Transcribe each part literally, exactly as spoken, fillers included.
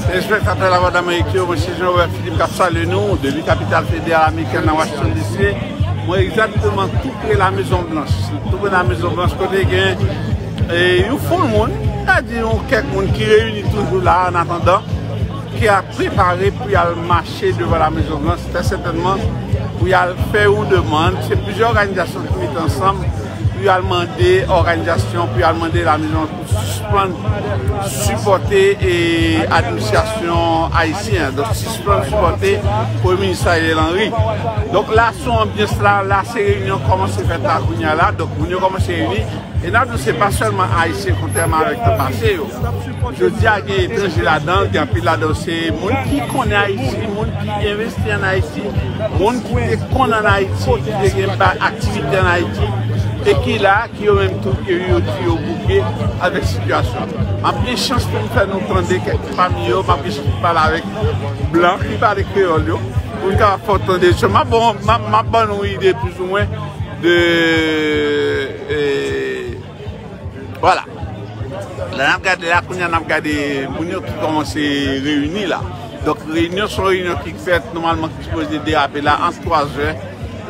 Telespektatè Lavwadlamerik yo, mwen se Jean Robert Philippe k ap salye nou depi kapital federal amerikèn nan Washington D C. Mwen egzakteman tou pre la Mezon Blanch. Tou pre la Mezon Blanch kote gen e, yon foul moun, sa di yon kèk moun ki reyini toujou la an atandan, ki ap prepare pou y al mache devan la Mezon Blanch, trè sètènman pou y al fè yon demann. Se plizyè òganizasyon ki mete ansanm pou y al mande òganizasyon, pou y al mande la Mezon Blanch pou sispann sipòte e, administrasyon ayisyen an. Donk, sispann sipòte Premye Minis Ariel Henry. Donk, la, sou anbyans la, la, se reyinyon kòmanse fèt la, kounye a la. Donk, moun yo kòmanse reyini. E n ap di w, se pa sèlman Ayisyen, kontrèman avèk tan pase yo. Jodi a, gen etranje ladan l, gen anpil ladan l, se moun ki konnen Ayiti, moun ki envesti ann Ayiti, moun ki te konn ann Ayiti, ki te gen pa aktivite ann Ayiti, e ki la, ki yo menm tou, ke yo di yo bouke avèk sitiyasyon an. M ap gen chans pou m fè nou tande kèk pami yo, m ap gen chans pou m pale avèk blan ki pale kreyòl yo, pou m kapab fè w tande. So, m ap ban, m ap, m ap ban nou ide plizoumwen de, e, vwala. La n ap gade, la kounye a n ap gade moun yo ki kòmanse reyini la. Donk, reyinyon se yon reyinyon ki fèt nòmalman, ki sipoze derape la ant twa zè,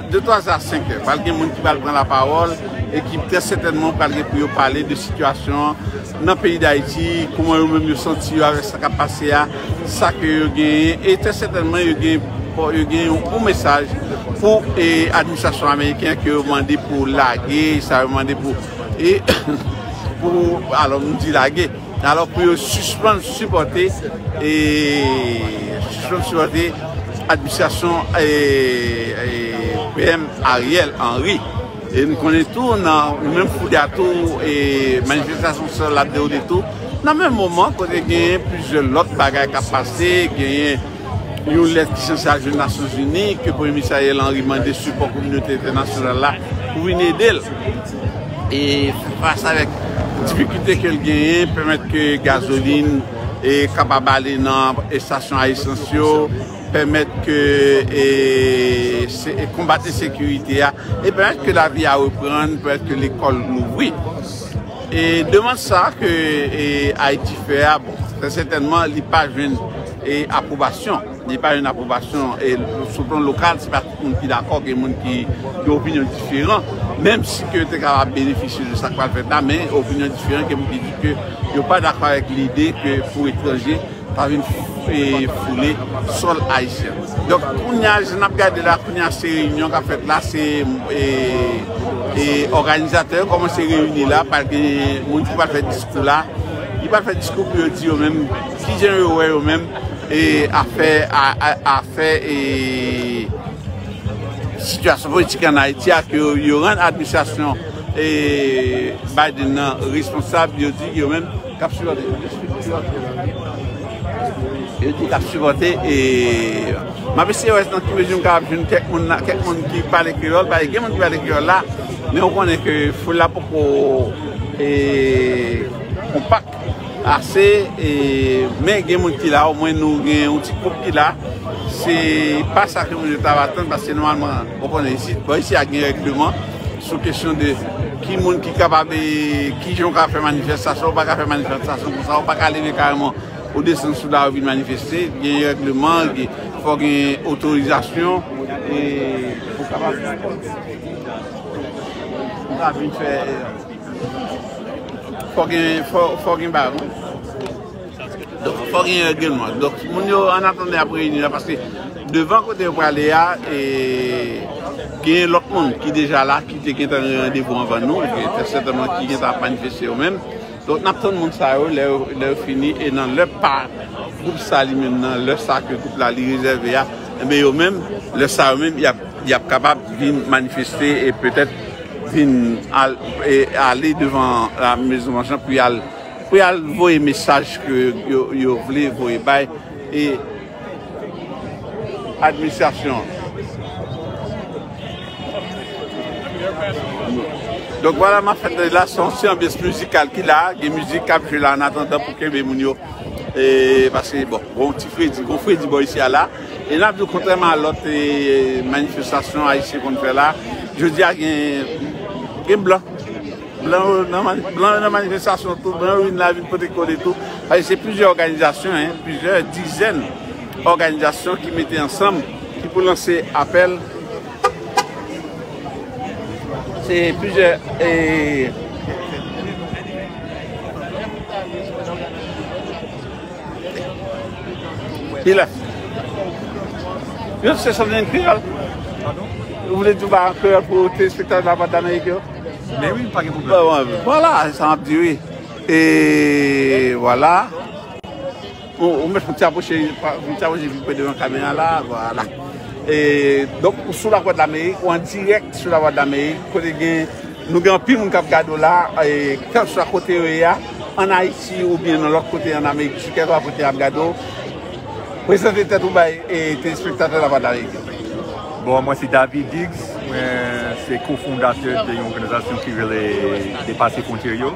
de twa zè a senk è. Pral gen moun ki pral pran lapawòl e ki trè sètènman pral gen pou yo pale de sitiyasyon an nan peyi Dayiti, kòman yo menm yo santi yo avèk sa k ap pase a, sa ke yo genyen, e trè sètènman yo gen, yo gen yon, yon mesaj pou e, administrasyon ameriken ke yo mande pou lage, sa yo mande pou, e, pou, alò, m di lage, alò, pou yo sispann sipòte, e, sispann sipòte administrasyon, e, e, P M Ariel Henry. E n konnen tou, nan menm foud la tou, e manifestasyon sa l ap dewoule tou, nan menm moman, kote genyen plizyè lòt bagay k ap pase, genyen yon lèt ki sanse al jwenn Nasyonzini, ke Premye Minis Ariel Henry mande sipò kominote entènasyonal la pou vin ede l. E fè fas avèk difikilte ke l genyen, pèmèt ke gazolin, e, kapab ale nan estasyon a esans yo, pèmèt ke, e, se, e, konbat ensekirite a, e pèmèt ke lavi a reprann, pèmèt ke lekòl louvri. E demann sa ke, e, Ayiti fè a, bon, trè sètènman, li pa jwenn, e, apwobasyon. Li pa jwenn apwobasyon, e sou plan lokal, se pa tout moun ki dakò, gen moun ki gen opinyon diferan, menm si ke yo te kapab benefisye de sa k pral fèt la, men opinyon diferan, gen moun ki di ke yo pa dakò avèk lide ke pou etranje ta vin, e, foule sòl ayisyen. Donk, kounye a, jan n ap gade la, kounye a, se reyinyon k ap fèt la, se, e, e, òganizatè yo kòmanse reyini la, pral gen moun ki pral fè diskou la, ki pral fè diskou pou yo di yo menm, kijan yo wè yo menm, e, afè, a, a, afè, e, sitiyasyon politik ann Ayiti a, ke yo, yo rann administrasyon, e, Biden nan responsab, yo di yo menm k ap sipòte. Yo di k ap sipòte, e m ap eseye wè nan ki mezi m kapab jwenn kèk moun la, kèk moun ki pale kreyòl, paske gen moun ki pale kreyòl la, men ou konnen ke foul la poko, e, konpak ase, e, men gen moun ki la, omwen nou gen yon ti gwoup ki la. Se pa sa ke moun yo t ap atann, paske nòmalman, ou konnen isit, bò isi a gen règleman sou kesyon de ki moun ki kapab, e, kijan w ka fè manifestasyon, ou pa ka fè manifestasyon konsa, ou pa ka leve kareman ou desann sou lari vin manifeste, gen règleman, gen, fò gen otorizasyon, e, pou kapab, pou kapab vin fè, e, fò gen, fò, fò gen bagay. Donk, fò gen règleman. Donk, moun yo, an atandan, y ap reyini la, paske devan kote yo prale a, e, gen lòt moun ki deja la, ki te gentan gen randevou anvan nou, ki te sètènman ki gentan ap manifeste yo menm. Donk, n ap tann moun sa yo, lè yo, lè yo fini, e nan lè pa gwoup sa li menm, nan lè sa ke gwoup la li rezève a, enben, yo menm, lè sa yo menm, y ap, y ap kapab vin manifeste e petèt vin al, e ale devan la Mezon Blanch pou y al, pou y al voye mesaj ke yo, yo vle voye bay, e, administrasyon an. Donk, vwala, m ap fè tande la, se yon ti anbyans mizikal ki la, gen mizik k ap jwe la, an atandan pou kenbe moun yo, e, paske, bon, gon ti fredi, gon fredi bò isi a la. E n ap di w, kontrèman a lòt, e, manifestasyon ayisyen konn fè la, jodi a gen Gen blan. Blan yo nan mani-, blan yo nan manifestasyon tou, blan yo vin la, vin pote kole tou. Paske se plizyè òganizasyon, en, plizyè dizèn òganizasyon ki mete ansanm, ki pou lanse apèl. Se plizyè, e, Pilaf. Yo, se sa vle di kreyòl. Ou vle di ba kreyòl pou telespektatè Lavwadlamerik yo? Men wi, pa gen pwoblèm. Bon, bon, vwala, sa m ap di, wi. E vwala. Ou, ou mèt fon ti apwoche, fon ti apwoche pi pre devan kamera la, vwala. E, donk, ou sou Lavwadlamerik, ou an dirèk sou Lavwadlamerik, kote gen Nou gen anpil moun k ap gade w la, e, kèlkeswa kote yo ye a, ann Ayiti oubyen nan lòt kote ann Amerik di Sid, kèlkeswa kote y ap gade w. Prezante tèt ou bay, e, telespektatè Lavwadlamerik yo. Bon, mwen se David Diggs, mwen se kofondatè de yon òganizasyon ki rele Depase Fwontyè Yo,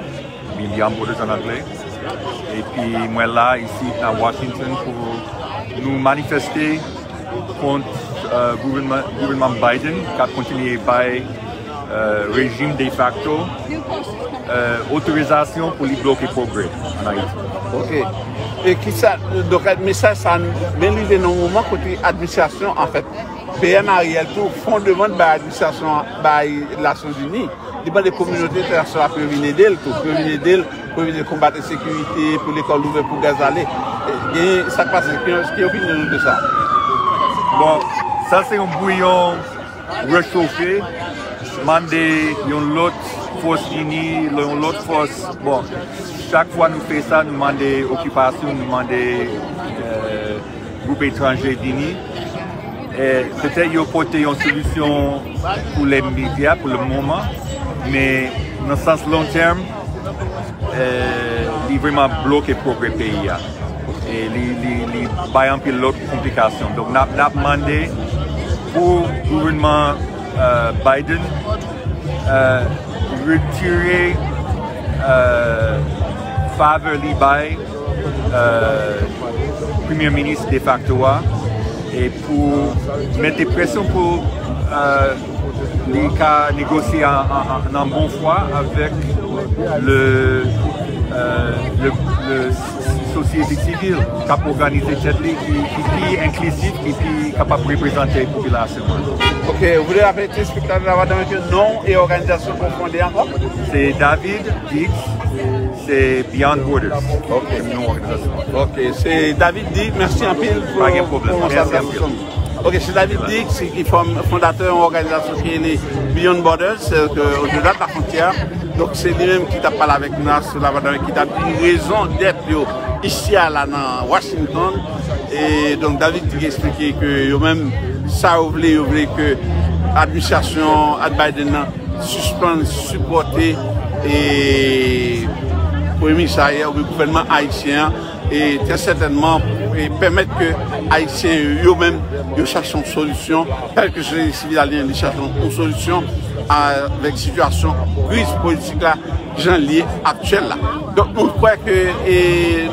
Beyond Borders an anglè. Epi mwen la isi nan Washington pou nou manifeste kont, euh, gouvènman, gouvènman Biden k ap kontinye bay, euh, rejim defakto, euh, otorizasyon pou li bloke pwogrè ann Ayiti. Ok. E kisa, donk, mesaj sa, men li vin nan yon moman kote administrasyon, anfèt, P M Ariel tou fè yon demann bay administrasyon, bay Nasyonzini. Li mande kominote entènasyonal pou yo vin ede l tou, pou yo vin ede l, pou yo vin ede l konbat ensekirite, pou lekòl ouvè, pou gaz ale. E, gen sa k pase, ki, ki opinyon nou de sa? Bon, sa se yon bouyon rechofe, mande yon lòt fòs vini, yon lòt fòs. Bon, chak fwa nou fè sa, nou mande okipasyon, nou mande, euh, gwoup etranje vini. E, petèt yo pote yon solisyon pou lè medya, pou le moman, men nan sans long tèm, e, li vrèman bloke pwogrè peyi a. E li, li, li bay anpil lòt konplikasyon. Donk, n ap, n ap mande pou gouvènman, e, Biden, e, retire, e, favè li bay, e, premye minis defakto a, e pou mete presyon pou, e, li ka negosye an, an, an, an bon fwa avèk le, e, le, le sosyete sivil k ap òganize tèt li, ki, ki pi enklizif, ki pi kapab reprezante popilasyon an. Ok, ou vle raple telespektatè Lavwadlamerik non e òganizasyon ke w fonde ankò? Se David Diggs, se Beyond Borders. Ok. Se non òganizasyon. Ok, se David Diggs, mèsi anpil pou, pa gen pwoblèm, pou mèsi anpil. Ok, se David Diggs ki fòm, fondatè yon òganizasyon ki rele Beyond Borders, se ke Au-delà de la frontière. Donk, se li menm ki t ap pale avèk nou la sou Lavwadlamerik, ki t ap di rezon dèt yo isi a la nan Washington. E donk, David Diggs eksplike ke yo menm, sa yo vle, yo vle ke administrasyon Biden nan sispann sipòte, e, premye minis ayè oubyen gouvènman ayisyen an, e trè sètènman, e pèmèt ke ayisyen yo, yo menm, yo chache yon solisyon, pèmèt ke sosyete sivil la li menm li chache yon solisyon avèk sitiyasyon kriz politik la, jan l ye aktyèl la. Donk, nou kwè ke, e,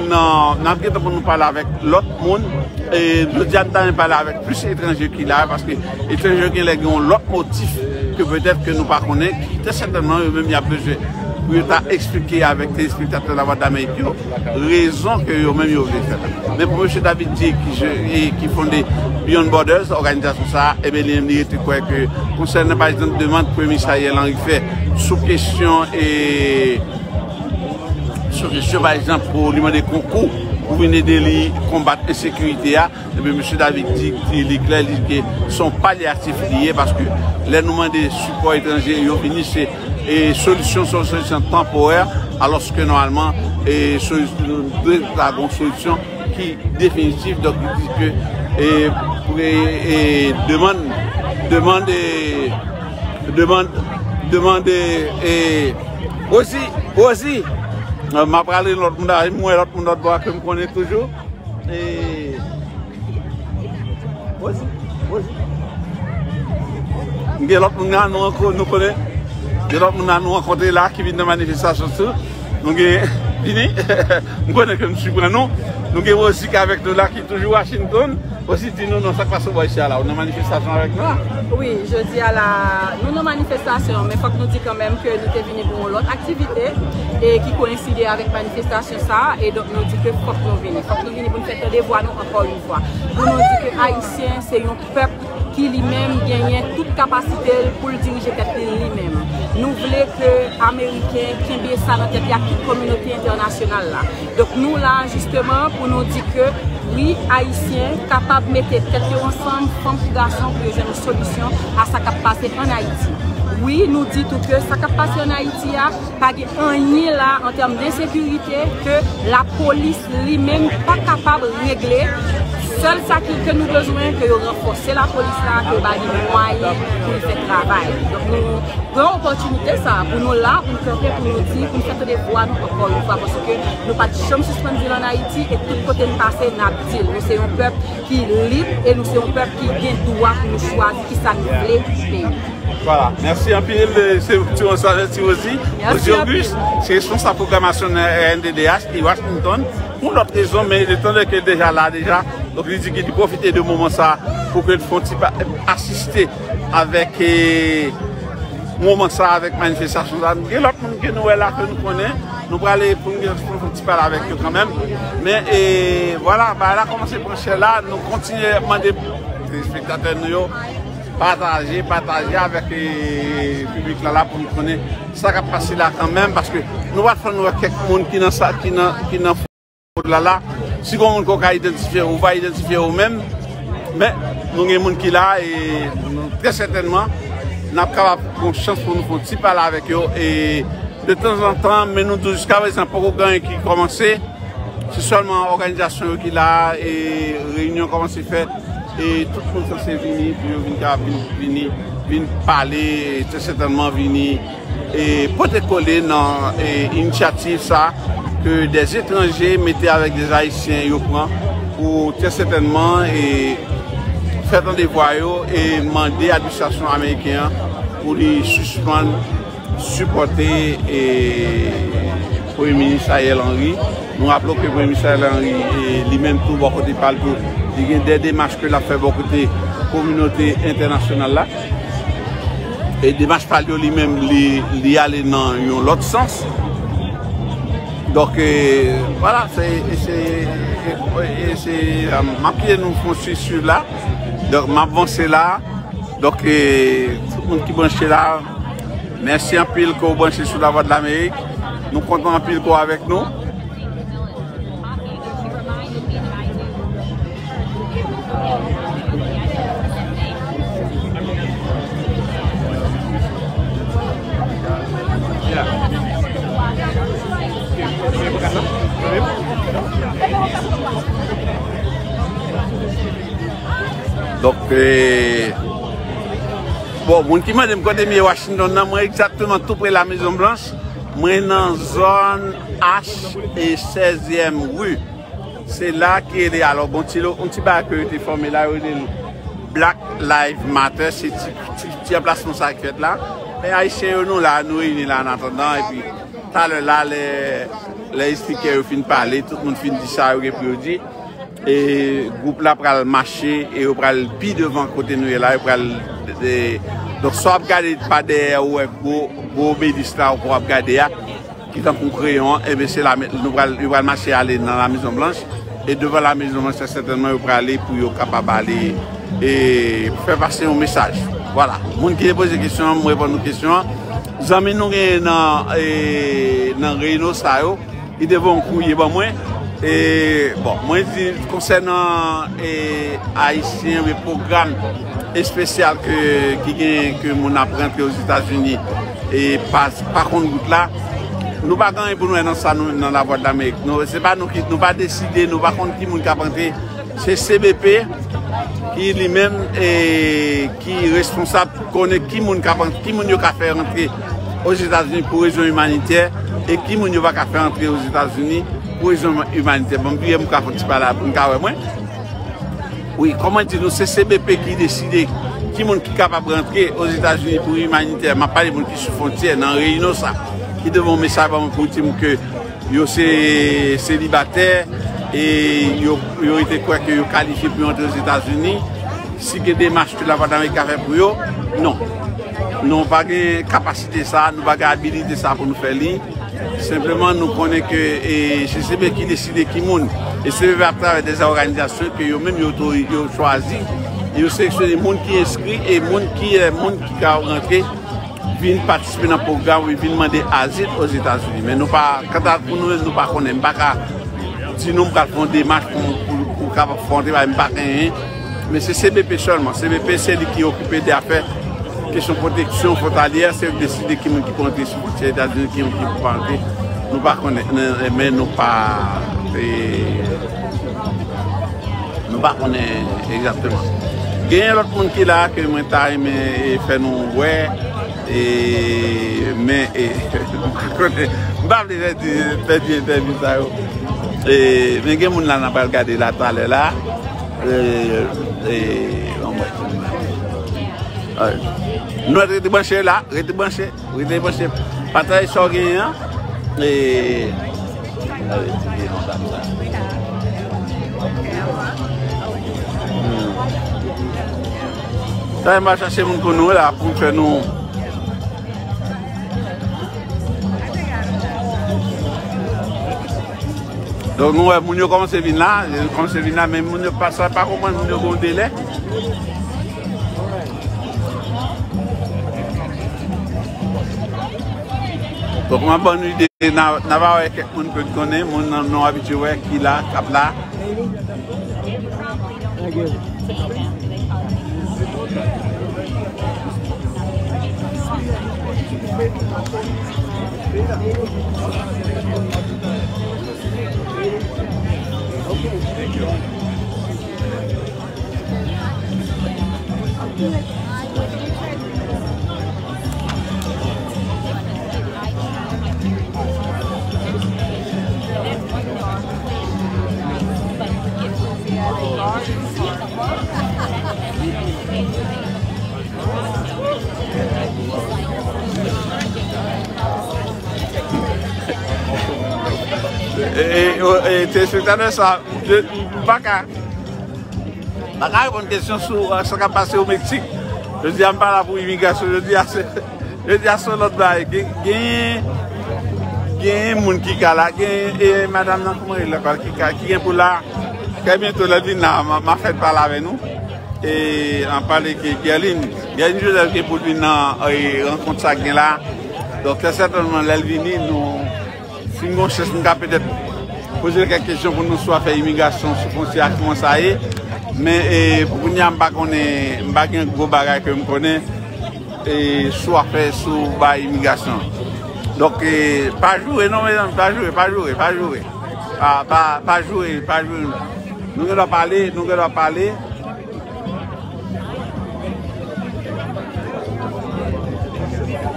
nan, n ap gentan pou nou pale avèk lòt moun. E jodi a, nou ta renmen pale avèk plis etranje ki la, paske etranje yo genlè gen yon lòt motif ke petèt ke nou pa konnen, ki trè sètènman yo menm y ap bezwen pou yo ta eksplike avèk telespektatè Lavwadlamerik yo rezon ke yo menm yo vle fè. Men pou mesye David Diggs ki, e, ki fonde Beyond Borders, òganizasyon sa a, ebyen, li menm li rete kwè ke konsènan, pa egzanp, demann Premye Minis Ariel Henry fè sou kesyon, e, sou kesyon, pa egzanp, pou li mande konkou pou vin ede li konbat ensekirite a, ebyen, mesye David Diggs, li, li klè, li di ke se yon palyatif li ye, paske lè nou mande sipò etranje, yo vini, se, e, solisyon, se yon solisyon tanporè, alòske nòmalman, e, solisyon, dwe ta gen yon solisyon ki definitif, donk, li di ke, e, pou, e, e, demann, demann, e, demann, demann, e, e, Rosie, Rosie, e, m ap rale lòt moun la, m wè lòt moun lòt bò a ke m konnen toujou. E, Rosie, Rosie. M gen lòt moun la, nou ranko-, nou konnen. Gen lòt moun la, nou rankontre la, ki vin nan manifestasyon tou. Nou gen, vini. M konnen ke m siprann nou. Nou gen Rosie ki avèk nou la, ki toujou Washington. Osi, di nou non, sa k pase bò isi a la, ou nan manifestasyon avèk nou la? Wi, jodi a la, nou nan manifestasyon, men fòk nou di kanmenm ke nou te vini pou yon lòt aktivite e ki koyenside avèk manifestasyon sa a, e donk nou di ke fòk nou vini. Fòk nou vini pou n fè tande vwa nou ankò yon fwa. Pou nou di ke Ayisyen se yon pèp ki li menm genyen tout kapasite l pou l dirije tèt li li menm. Nou vle ke Ameriken kenbe sa nan tèt li ak tout kominote entènasyonal la. Donk nou la jisteman pou nou di ke wi, Ayisyen kapab mete tèt yo ansanm, fanm kou gason, pou yo jwenn yon solisyon a sa k ap pase ann Ayiti. Wi, nou di tou ke sa k ap pase ann Ayiti a, pa gen anyen la an tèm densekirite ke lapolis li menm pa kapab regle. Sèl sa ki, ke nou bezwen, ke yo ranfòse lapolis la, ke yo ba li mwayen pou li fè travay. Donk nou pran opòtinite sa a pou nou la, pou nou kanpe, pou nou di, pou nou fè tande vwa nou ankò yon fwa, paske nou pa t janm sispann di l ann Ayiti, e tout kote n pase, n ap di l. Nou se yon pèp ki lib e nou se yon pèp ki gen dwa pou nou chwazi kisa nou vle pou peyi. Vwala, mèsi anpil. Se Ti Wonsa, Ti Wozi, Wozi Auguste, se responsab pwogramasyon nan R N D D H, i Washington, pou lòt rezon, men letan ke l deja la deja, donk li di ke li pwofite de moman sa pou ke l fè yon ti pa, asiste avèk, eh, moman sa avèk manifestasyon sa. Gen lòt moun ke nou wè la ke nou konnen, nou prale pou nou gen pou nou fè yon ti pale avèk yo kanmenm. Men, eh, vwala, bagay la kòmanse pran chè la, nou kontinye mande telespektatè nou yo, pataje, pataje avèk, eh, piblik la, la pou nou konnen sa k ap pase la kanmenm, paske nou pa t fè nou wè kèk moun ki nan sa, ki nan, ki nan fòl la la. Si gon moun ke w ka idantifye, ou pa idantifye ou menm, men nou gen moun ki la, e nou, trè sètènman, n ap kapab gon chans pou nou fè yon ti pale avèk yo, e de tanzantan, men nou di w jiskaprezan poko gen anyen ki kòmanse. Se sèlman òganizasyon yo ki la, e reyinyon kòmanse fèt, e tout moun sanse vini, pou yo vin ka vin, vini, vin pale, e trè sètènman vini, e pote kole nan, e inisyativ sa, ke dè etranje mete avèk dè Ayisyen yo pran, pou trè sètènman, e fè tande vwa yo, e mande administrasyon ameriken an pou li sispann sipòte, e, Premye Minis Ariel Henry. Nou raple w ke Premye Minis Ariel Henry, e, li menm tou, bò kote pa l tou, li gen de demach ke l ap fè bò kote kominote entènasyonal la. E demach pa l yo, li menm, li, li ale nan yon lòt sans. Donk, e, vwala, se, se, e, se, e, m ap kite nou fon swiv, swiv la. Donk, m ap vanse la. Donk, e, tout moun ki branche la, mèsi anpil ke w branche sou Lavwadlamerik. Nou kontan anpil ke w avèk nou. Donk, e, bon, moun ki mande m kote m ye Washington nan, mwen egzakteman tou pre La Mezon Blanch. Mwen nan zòn H e sèzyèm ri. Se la ki rele, alò, bon, ti lo, yon ti bagay ke yo te fòme la, yo rele l Black Lives Matter, se ti, ti, ti anplasman sa ki fèt la. Men Ayisyen yo, nou la, nou reyini la an atandan, epi talè la, lè, lè espikè yo fin pale, tout moun fin di sa yo gen pou yo di, e gwoup la pral mache, e yo pral pi devan kote nou ye la, yo pral, e, donk, sa w ap gade pa dèyè ou wè gwo, gwo obelis la, ou w ap gade a, ki tankou kreyon an, ebyen, se la, nou pral, yo pral mache ale nan La Mezon Blanch. E devan La Mezon Blanch, trè sètènman, yo prale pou yo kapab ale, e, fè pase yon mesaj. Vwala. Moun ki te poze kesyon an, m reponn nou kesyon an. Zanmi nou genyen nan, e, nan Reynosa yo, li te voye yon kourye ban mwen. E, bon, mwen di, konsènan, e, Ayisyen, oubyen pwogram espesyal ke, ki genyen, ke moun ap rantre Ozetazini, e pa, pa kont goud la. Nou pa gen anyen pou nou wè nan sa, nou menm nan Lavwadlamerik. Nou, se pa nou ki, nou pa deside, nou pa konn ki moun k ap rantre. Se C B P ki li menm, e, ki responsab pou konnen ki moun k ap rantre, ki moun yo ka fè rantre Ozetazini pou rezon imanitè, e ki moun yo pa ka fè rantre Ozetazini pou rezon imanitè. Bon, m bliye m ka fè ti pale pou m ka wè mwen. Wi, kòman di nou, se C B P ki deside ki moun ki kapab rantre Ozetazini pou imanitè. M ap pale moun ki sou fwontyè, nan Reynosa, ki te voye yon mesaj ban mwen pou di m ke yo se selibatè, e yo, yo rete kwè ke yo kalifye pou yo antre Ozetazini, si gen demach ke Lavwadlamerik ka fè pou yo, non. Nou pa gen kapasite sa, nou pa gen abilite sa pou nou fè li. Senpleman, nou konnen ke e, se C C P ki deside ki moun. E C C P ap travay de òganizasyon ke yo menm yo, yo chwazi, yo seleksyone moun ki enskri e moun ki, e, moun ki ka rantre vin patisipe nan pwogram, vin mande azil Ozetazini. Men nou pa, kanta pou nou menm, nou pa konnen. M pa ka di nou m pral fè yon demach pou, pou, pou kapab fè yon travay, m pa genyen. Men se C B P sèlman. C B P se li ki okipe de afè kesyon pwoteksyon fwontalyè, se yo ki deside ki moun ki pou antre sou fwontyè Etazini, ki moun ki pou pa antre. Nou pa konnen, men nou pa, e, nou pa konnen egzakteman. Gen lòt moun ki la ke mwen ta renmen, e, fè nou wè, e, men, e, m pa konnen, m pa vle pèdi, pèdi entèvyou sa yo. E, men gen moun la n ap al gade la talè la. E, e, bon, mwen. Nou rete branche la, rete branche. Rete branche. Pataje sa w genyen an. E, hmm. Sa, m va chache moun pou nou la, pou fè nou. Donk, nou wè, moun yo kòmanse vin la, yo kòmanse vin la, men moun yo pa, sa pa konprann, moun yo gen yon delè. Donk, m ap ban nou ide, n a, n a va wè kèk moun ke n konnen, moun nan nou abitye wè ki la, k ap la. E, e, e, telespektatè sa, je, m pa ka, m pa ka reponn kesyon sou, e, sa k ap pase o Meksik. Jodi a, m pa la pou imigrasyon. Jodi a, se, jodi a, se yon lòt bagay. Gen, gen, gen moun ki ka la. Gen, e, madanm nan, kòman li rele ankò, ki ka, ki gen pou la. Trè byento, lè l vin la, m a, m a fè l pale avè nou. E, an pale ke Guerline, Guerline Joseph gen pou l vin nan, e, rankont sa k gen la. Donk, trè sètènman, lè l vini, nou, si m gen yon chans, m ka petèt poze l kèk kesyon pou nou sou afè imigrasyon, sou fwontyè a, kiman sa ye. Men, e, pou kounye a, m pa konnen, m pa gen gwo bagay ke m konnen, e, sou afè, sou bay imigrasyon. Donk, e, pa joure, non, mezanmi, pa joure, pa joure, pa joure. Pa, pa, pa joure, pa joure. Nou gen dwa pale, nou gen dwa pale.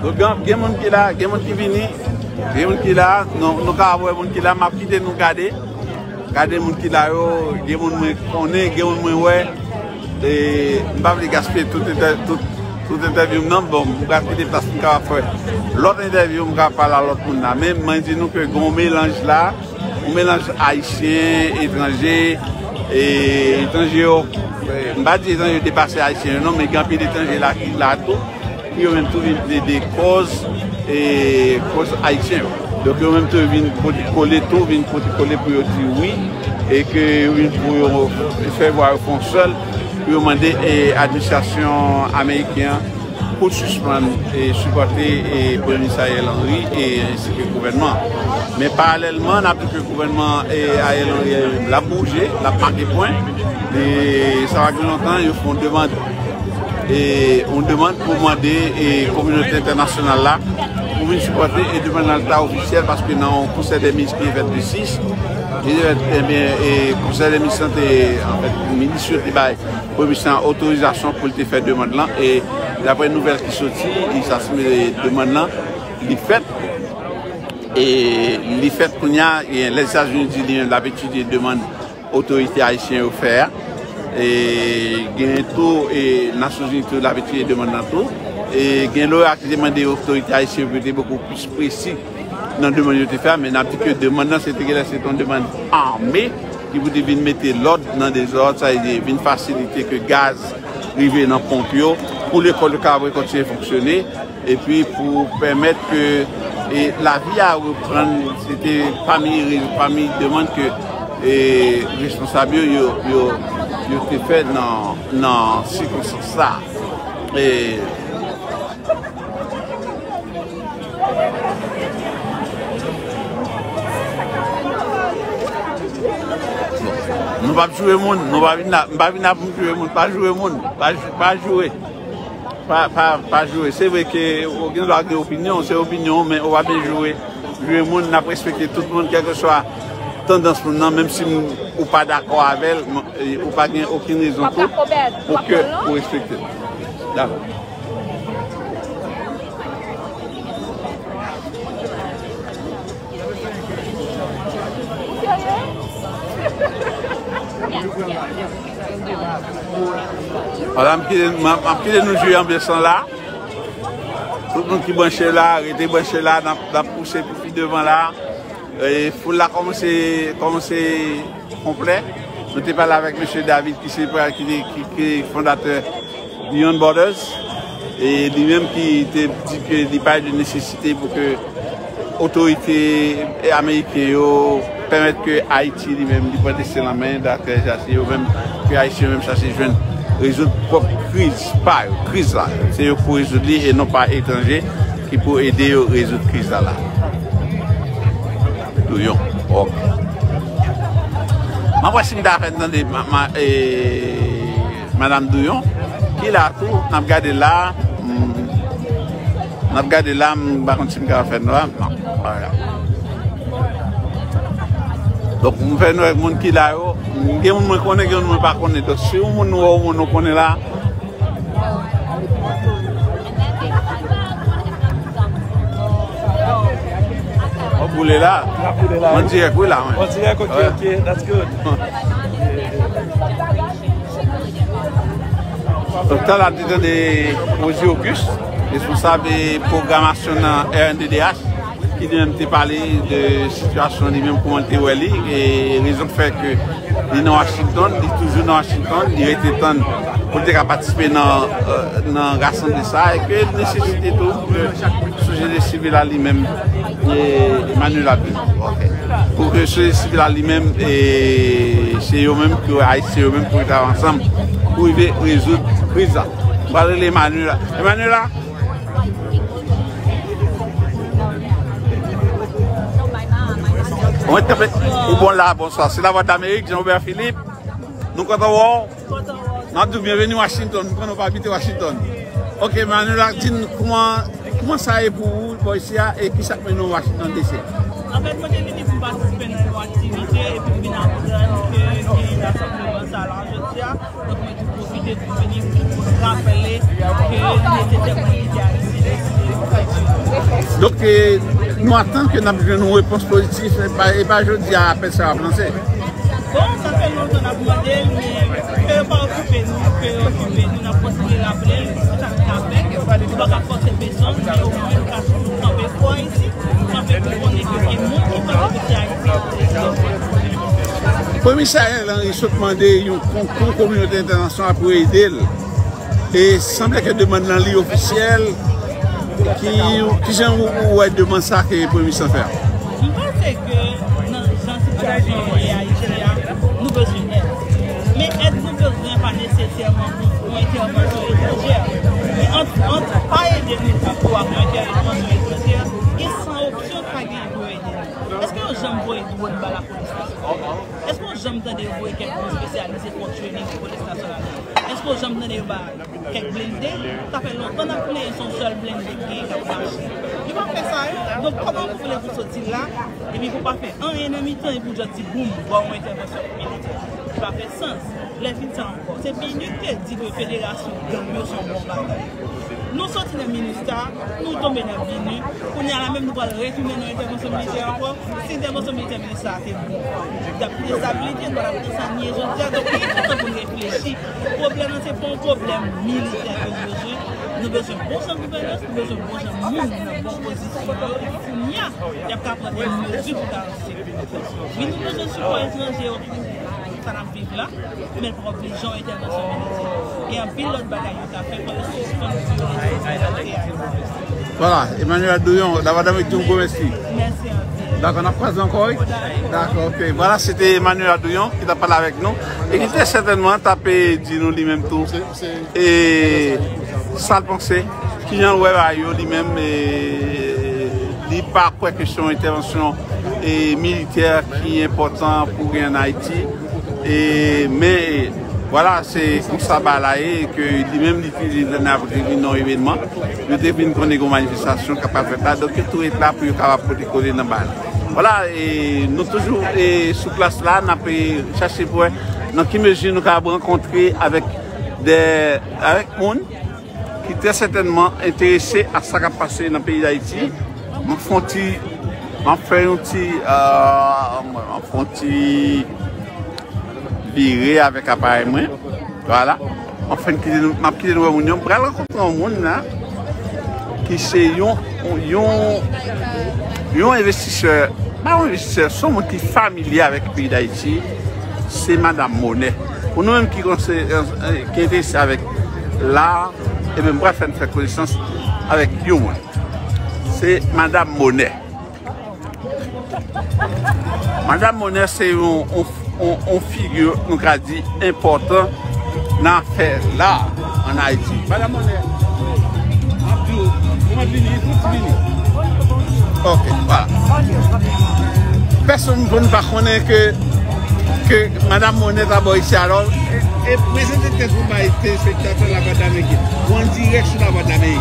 Donk, gen, gen moun ki la, gen moun ki vini, gen moun ki la, nou, nou ka wè moun ki la, m ap kite nou gade. Gade moun ki la yo, gen moun mwen konnen, gen moun mwen wè. E, m pa vle gaspiye tout entè-, tout, tout entèvyou m nan, bon, m pral kite plas m kapab fè lòt entèvyou, m kapab pale a lòt moun la. Men, mwen di nou ke gen yon melanj la, yon melanj ayisyen, etranje, e etranje yo, e, m pa di etranje yo depase ayisyen yo non, men gen anpil etranje la ki la tou, pou yo menm tou vin plede kòz, e, kòz ayisyen yo. Donk yo menm tou vin pote kole tou, vin pote kole pou yo di wi, e ke yo vin pou yo fè vwa yo fè yon sèl, pou yo mande, e, administrasyon ameriken an pou l sispann, e, sipòte, e, Premye Minis Ariel Henry, e, ensi ke gouvènman. Men paralèlman, n ap di ke gouvènman, e, Ariel Henry, e, l ap bouje, l ap make pwen. E sa pa gen lontan, yo fè yon demann, e, yon demann pou mande, e, kominote entènasyonal la pou vin sipòte, e demann nan ta ofisyèl, paske nan yon konsèy dè minis ki te fèt le sis, ki te fèt, ebyen, e konsèy dè minis lan te, anfèt, minis yo te bay Premye minis lan otorizasyon pou l te fè demann lan, e daprè nouvèl ki soti, li sa sanble demann lan, li fèt, e li fèt kounye a, e Lèzetazini di li menm l ap etidye demann otorite ayisyen yo fè a, e gen tou, e Nasyonzini tou l ap etidye demann lan tou, e gen lòt ki te mande otorite ayisyen yo pou yo te bokou plis presi nan demann yo te fè a, men n ap di ke demann lan se te genlè se te yon demann ame, ki pou te vin mete lòd nan dezòd, sa vle di vin fasilite ke gaz rive nan ponp yo, pou lekòl yo kapab kontinye fonksyone, epi pou pèmèt ke, e, lavi a reprann. Se te pami, pami demann ke, e, responsab yo, yo, yo, yo te fè nan, nan sikonstans sa. E, Nou p ap joure moun, nou pa vin la, m pa vin la pou m joure moun, pa joure moun, pa, pa joure. Pa, pa, pa joure. Se vre ke ou gen dwa gen opinyon, se opinyon w, men ou pa byen joure. Joure moun, n ap respekte tout moun, kèlkeswa tandans moun nan, menm si m, ou pa dakò avè l, m, e, ou pa gen okenn rezon tou pou ke ou respekte l. Dakò. Vwala, m kite, m, m ap kite nou jwi anbyans lan la. Tout moun ki branche la, rete branche la, n ap, n ap pouse pou pi devan la. E, foul la kòmanse, kòmanse konplè. Nou te pale avèk mesye David ki se, ki, ki, ki fondatè Beyond Borders, e li menm ki te di ke li pa de nesesite pou ke otorite ameriken yo pèmèt ke Ayiti li menm li pran desten nan men dapre sa se yo menm, ke Ayisyen yo menm chache jwenn rezoud pwòp kriz pa yo, kriz la. Se yo pou rezoud li e non pa etranje ki pou ede yo rezoud kriz la la. Touyon. Ok. M ap wè si m ta fè n tande ma, ma, e, Madanm Douyon, ki la tou, n ap gade la, m, n ap gade la, m pa konn si m ka fè n la, non, pa grav. Donk, m fè n wè moun ki la yo, gen moun mwen konnen, gen moun mwen pa konnen. Donk, si yon moun nou wè, yon moun nou konnen la, w ap boule la? N ap boule la, wi. An dirèk, wi, la, wi. An dirèk, ok, ok, that's good. Donk, talè a te tande Rosie Auguste, responsab pwogramasyon nan R N D D H, ki li menm te pale de sitiyasyon li menm, kòman l te wè li, e rezon k fè ke li nan Washington, li toujou nan Washington, li rete tann pou l te ka patisipe nan, euh, nan rasanble sa, e ke l nesesite tou ke sosyete sivil la li menm, e, Emmanuel Abdou, ok. Pou ke sosyete sivil la li menm, e, se yo menm ki, se yo menm pou yo travay ansanm pou rive rezoud kriz la. M pral rele Emmanuel la. Emmanuel la? Mwen tanpe ou bon la, bonswa. Se Lavwadlamerik, Jean Robert Philippe. Nou kontan wè w. N ap di w byenveni Washington. M konnen w pa abite Washington. Ok, Manuela, di n kòman, kòman sa ye pou ou bò isi a e kisa k mennen w Washington D C? Anfèt, mwen te vini pou m patisipe nan yon aktivite epi m vin aprann ke gen rasanbleman sa la jodi a. Donk, mwen tou pwofite pou vini pou raple ke li nesesè pou nou kite Ayiti. Donk, e, nou atann ke n ap jwenn yon repons pozitif, e pa, e pa jodi a apèl sa ap lanse. Bon, sa fè lontan n ap mande l, men ke yo pa okipe nou, ke yo okipe nou, n ap kontinye raple l, se sa nou ka fè. Nou pa ka fòse pèsonn, men omwen nou ka kanpe pou Ayiti, kanpe pou konnen ke gen moun ki panse ke se Ayiti. Premye Minis Ariel Henry sot mande yon konkou kominote entènasyonal pou ede l. E sanble ke demann lan li ofisyèl. Ki, kijan ou, ou wè demann sa ke Premye Minis lan fè a? M panse ke nan jan sitiyasyon an ye Ayiti a, nou bezwen èd. Men èd nou bezwen pa nesesèman yon entèvansyon etranjè. Men ant, ant pa ede nou tankou ak yon entèvansyon etranjè, gen san opsyon k pa genyen pou yo ede nou. Èske yo janm voye dwòn ba lapolis nasyonal? Èske w janm tande yo voye kèk moun espesyalize pou training pou polis nasyonal la? Èske w janm tande yo ba kèk blende? Sa fè lontan n ap plede se yon sèl blende k genyen k ap mache. Yo pa fè sa yo. Donk, kòman pou vle pou soti la, epi pou pa fè anyen nan mitan, epi w jis di boum, ba w yon entèvansyon militè. Li pa fè sans. Lè fin sa ankò, se BINUH ki te di ke federasyon gang yo se yon bon bagay. Nou soti nan MINUSTAH, nou tonbe nan BINUH, kounye a la menm nou pral retounen nan entèvansyon militè ankò. Si entèvansyon militè MINUSTAH a te bon, y ap kite estabilite, nou pa t ap nan sa n ye jodi a. Donk, li enpòtan pou n reflechi. Pwoblèm nan, se pa yon pwoblèm militè ke nou bezwen. Nou bezwen bon jan gouvènans, nou bezwen bon jan moun nan bon pozisyon yo, epi kounye a, y ap ka pran de mezi pou ta ranse. Wi, nou bezwen sipò etranje yo. Sa n ap viv la, men l poko bliye yon entèvansyon militè. Gen anpil lòt bagay yo ka fè pou yo sispann vyole tout liberté a yo. Vwala, Emmanuel Douyon, Lavwadlamerik di w gwo mèsi. Mèsi anpil. Dakò, n ap kwaze ankò, wi? Dakò, ok. Vwala, se te Emmanuel Douyon ki t ap pale avèk nou e ki trè sètènman t ap, eh, di nou li menm tou. E sa l panse, kijan l wè bagay yo li menm, e li pa kwè ke se yon entèvansyon, e militè ki enpòtan pou gen ann Ayiti. E, men, vwala, se konsa bagay la ye, ke li menm li te di lè n ap revin nan yon evènman, yo te vin konnen gen yon manifestasyon k ap fèt la, donk yo tou ret la pou yo kapab pote kole nan bagay la. Vwala, e nou toujou, e, sou plas la, n ap, e, chache pou wè nan ki mezi nou kapab rankontre avèk de, avèk moun ki trè sètènman enterese a sa k ap pase nan peyi Dayiti. M ap fè yon ti, m ap fè yon ti, euh, m ap fè yon ti vire avèk aparèy mwen. Vwala. M ap fè n kite nou, m ap kite nou wè moun yo. M pral rankontre yon moun la ki se yon, yon, yon envestisè, pa yon envestisè, se yon moun ki familye avèk peyi Dayiti, se Madanm Monè. Pou nou menm ki konse-, ki enterese avèk la, ebyen, m pral fè n fè konesans avèk yon moun. Se Madanm Monè. Madanm Monè se yon, yon, yon, yon figi, nou ka di, enpòtan nan afè la ann Ayiti. Madanm Monè, m ap di w, ou mèt vini, ou mèt vini. Ok, vwala. Pèsonn pa konnen ke, ke Madanm Monè ta bò isi, alò, e, e prezante tèt ou bay telespektatè Lavwadlamerik. Ou an dirèk sou Lavwadlamerik.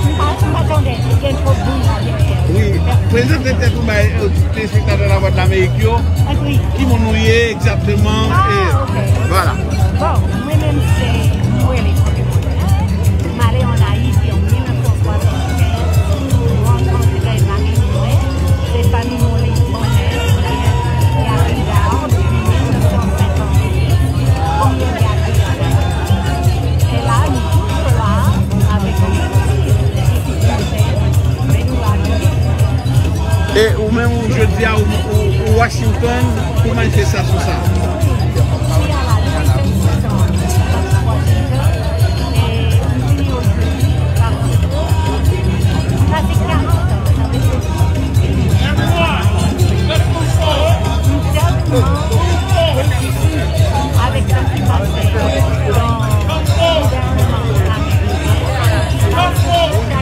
M pa, m pa tande, gen twòp bri la dèyè. Wi, prezante tèt ou bay, euh, telespektatè Lavwadlamerik yo. Anpil. Ki moun ou ye egzakteman? Ah, e, ok. Vwala. Bon, mwen menm se, mwen rele Fòk Monè. M ale ann Ayiti an mil nèf san swasanntkenz, m rankontre Madanm Monè, se fanmi Monè, Monè, Monè, ki abite la depi mil nèf san senkann. Bon, yo gade ann Ayiti. E la, nou tout la, avèk yon gwo difikilte, men nou la toujou. E ou menm, ou, jodi a, ou, ou, ou Washington pou manifestasyon sa a? Wi, m te a la manifestasyon an Washington, e m vini ojodi, paske sa fè karant an, sa vle di, m tèlman avèk sa ki pase nan gouvènman ameriken, chak fwa pou nou fè yon ti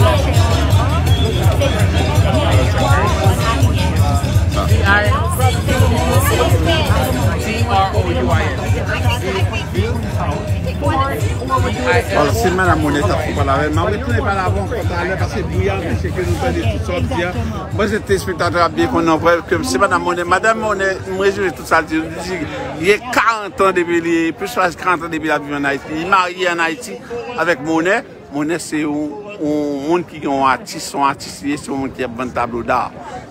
mache an avan, se di, gen yon lespwa ann Ayiti. Vwala, se Madanm Monè k ap fè pale avè m. M ap retounen pale avè w ankò talè paske bri a anpeche ke nou tande tout sa w ap di a. Mwen se telespektatè ap byen konnen w vre ke se Madanm Monè. Madanm Monè, m rezime tout sa l di. Li di, li gen karant an depi li, plis pase karant an depi l ap viv ann Ayiti. Li marye ann Ayiti avèk Monè. Monè se yon, yon moun ki gen yon atis, yon atis li ye, se yon moun ki ap vann tablo da.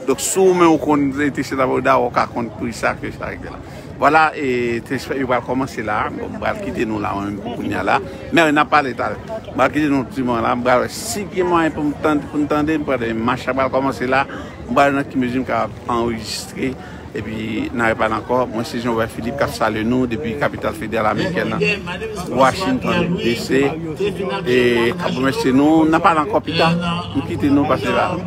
Donk, si w menm ou konn enterese tablo da, ou ka konn tou sa ke sa regle la. Vwala, e, telespè-, yo pral kòmanse la. Bon, m pral kite nou la, mwen menm, pou kounye a la. Men, n ap pale talè. M pral kite nou ti moman la, m pral wè si gen mwayen pou m tande, pou n tande, m pral, mach la pral kòmanse la. M pral nan ki mezi m kapab anrejistre. Epi, n a repale ankò, mwen se Jean Robert Philippe k ap salye nou depi kapital federal amerikèn nan, Washington D C. E k ap remèsye nou, n a pale ankò pita. M kite nou pase la.